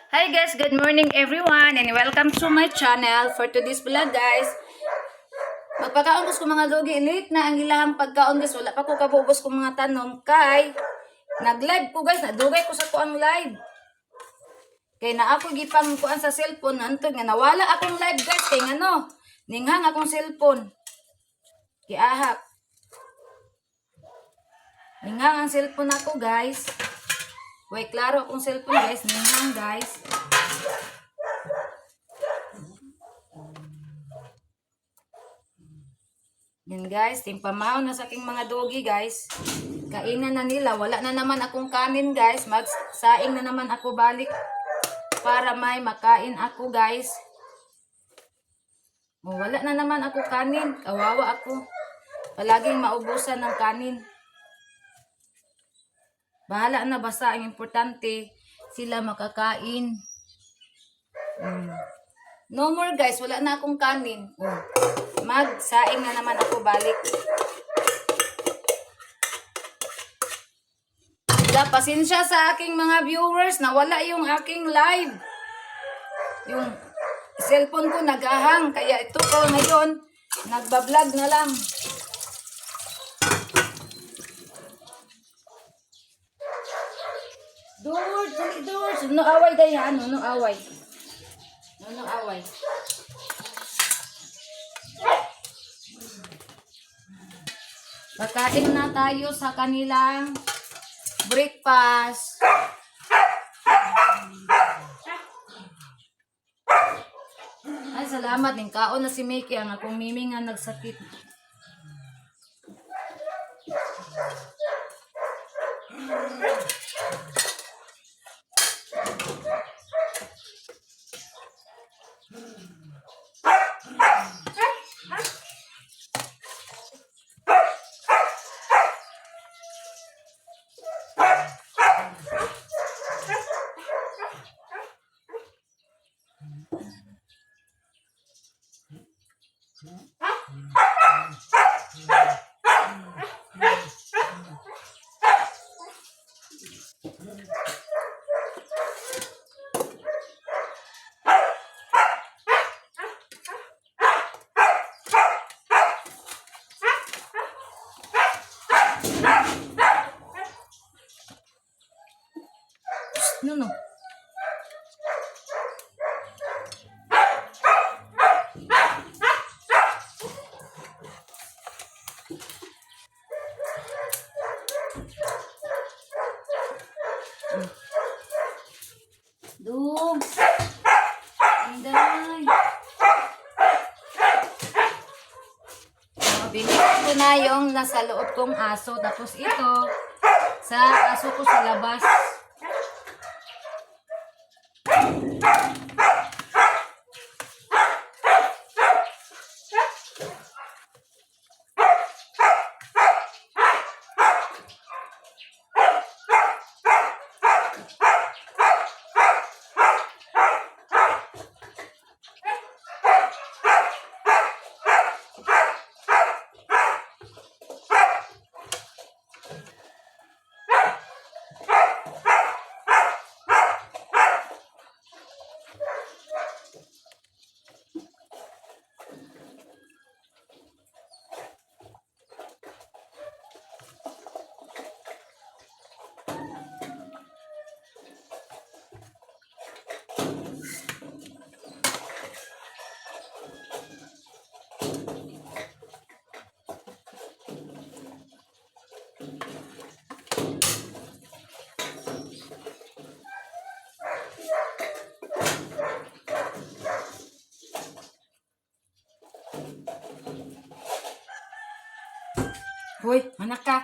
Hi guys, good morning everyone and welcome to my channel for today's vlog, guys. Magpakaon ko sa mga doggy, late na ang ilahang pagkaon, guys. Wala pa ko kabubos kong mga tanom kay nag-live ko, guys, nadugay ko sa ko ang live. Kay na ako gipang kuan sa cellphone antog nga nawala akong live, guys, kay ngano ninghang akong cellphone. Giahak. Ninghang ang cellphone ako, guys. Way klaro akong cellphone, guys, ninghang, guys. Yan guys, timpamaw na sa aking mga doggy, guys. Kainan na nila. Wala na naman akong kanin, guys. Magsaing na naman ako balik para may makain ako, guys. Oh, wala na naman ako kanin. Kawawa ako. Palaging maubusan ng kanin. Bahala na, basta ang importante sila makakain. No more, guys, wala na akong kanin. Oh. Magsaing na naman ako balik. Wala, pasensya sa aking mga viewers, nawala yung aking live. Yung cellphone ko nagahang, kaya ito ko ngayon, nagba-vlog na lang. Door, dali, door. No away daya, ano, no away. No, no away. Pagkain na tayo sa kanilang breakfast. Ay, salamat. Ning kaon na si Mickey. Ang akong mimi nga nagsakit. Psst, no, no. Dogs. Inday. Oh, binigay ko na yung nasa loob kong aso. Tapos ito, sa aso ko sa labas. Hoy, anak ka.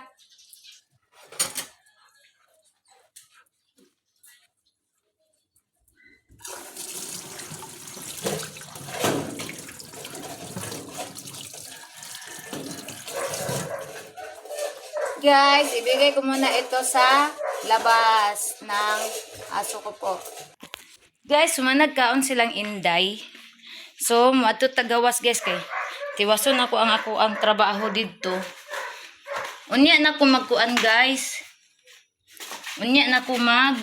Guys, ibigay ko muna ito sa labas ng aso ko po. Guys, sumanag kaon silang inday. So, moadto tagawas, guys, kay tiwason ako ang trabaho didto. Unya na ko magkuan, guys. Unya na ko mag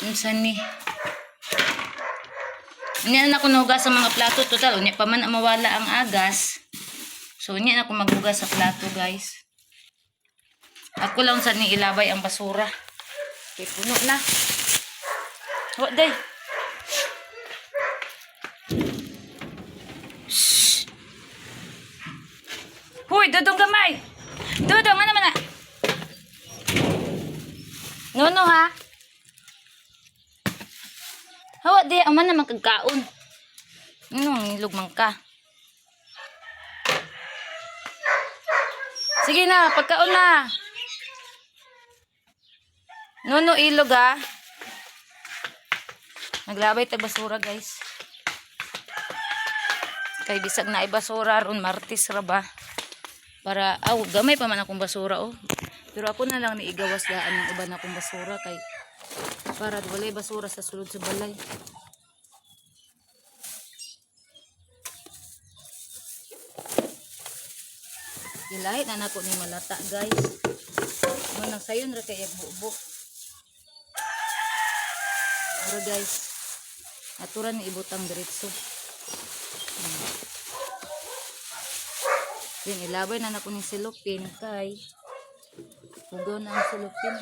Unsa ni? Unya na ako nahugas sa mga plato total. Unya pa man ang mawala ang agas. So unya na ako maghugas sa plato, guys. Ako lang sa ni ilabay ang basura. Kay puno na. Wa day. Shh. Huy, Dudong gamay. Dudong, ano man na? No, no ha. Hawa di, aman naman kagkaon. Ano, ang ilog man ka. Sige na, pagkaon na. No, no, ilog ha. Naglabay tag basura, guys. Kay bisag na ay basura ron Martes ra ba? Para aw gamay pa man akong basura oh. Pero ako na lang ni igawas daan ang uban akong basura kay para walay basura sa sulod sa balay. Ilahi na nako ni malata, guys. Mo nang sayon ra kay bubo. Pero guys, aturan ni ibutang diretso. Then ilabay na nako ni silupin kay hugaw na ang silupin.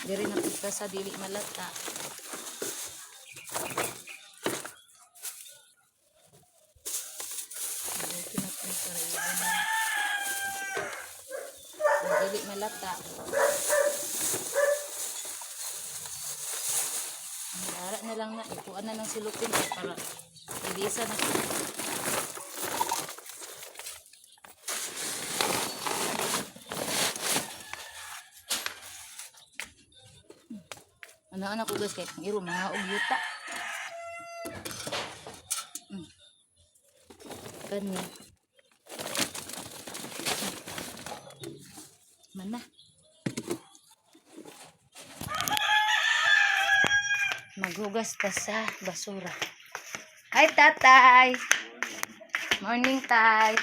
Diri na pud sa dili malata. Okay na po para ilabay na. Ang dili malata. Ang Ara na lang na ikuan na lang silupin kay para ilisa na. Ano anak ko, guys, kay kung iro mga og yuta. Kani. Mana. Maghugas pa sa basura. Hi, Tatay. Morning, Tay.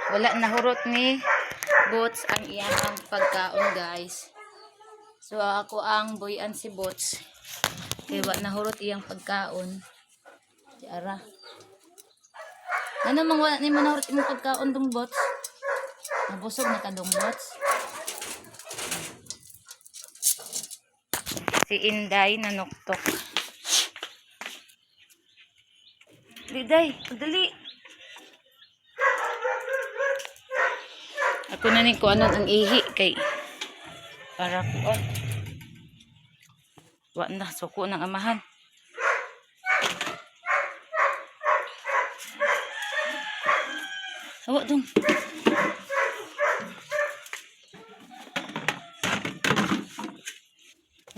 Wala na hurot ni Boots ang iyang pagkaon, guys. So ako ang buyan si Boots. Kay wa nahurot iyang pagkaon. Si Ara. Ano mang wala nimo nahurot imong pagkaon dong, Boots? Nabusog na ka dong, Boots. Si Inday nanuktok. Diday, dali. Ako na ni ko ano ang ihi kay para ko ah. Wa na suko ng amahan. Hawa dong.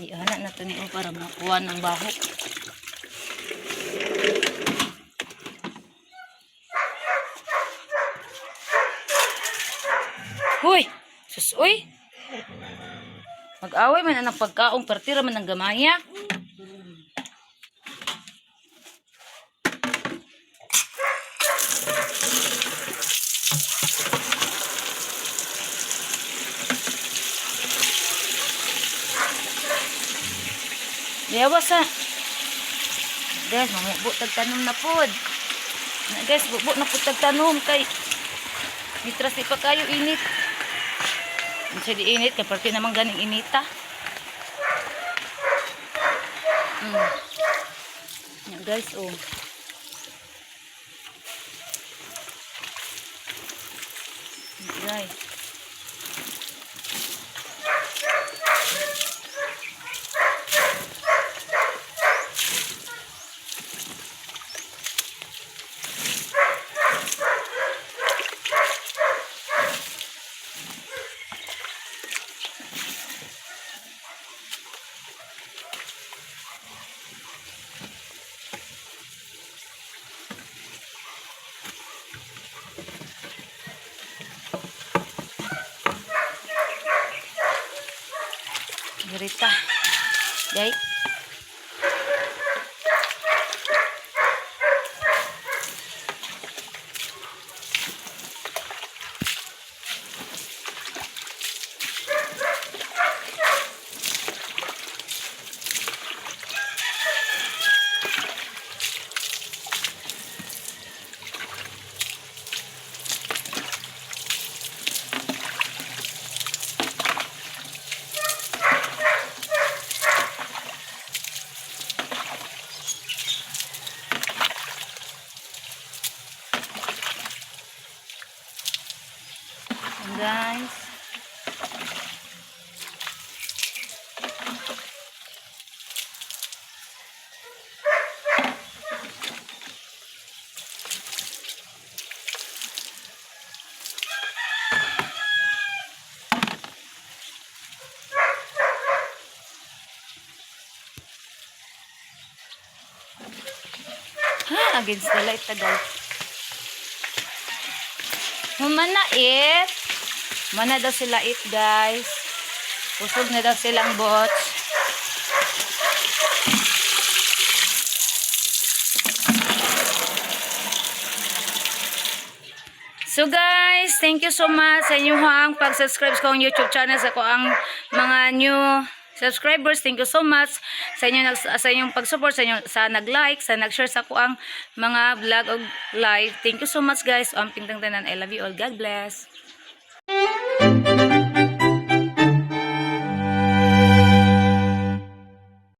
Iana na to niyo para makuha ng baho. Huy! Sus, uy! Mag-away man ang pagkaong partira man ang gamaya. Yawa sa. Guys, mamubo tagtanom na pod. Na guys, bubo na pud tagtanom kay Mitras di pa kayo init. Unsa di init kay parte naman ganing inita. Ya, guys, oh. Guys. Dirita. Yay. Ayan, guys. Ha, against the light tagal. Humanait. Mana daw sila it, guys. Busog na daw silang bots. So guys, thank you so much sa inyong pag-subscribe sa akong YouTube channel, sa akoang mga new subscribers. Thank you so much sa inyong pag-support, sa nag-like, sa nag-share sa akoang mga vlog og live. Thank you so much, guys. Amping tanan. I love you all. God bless.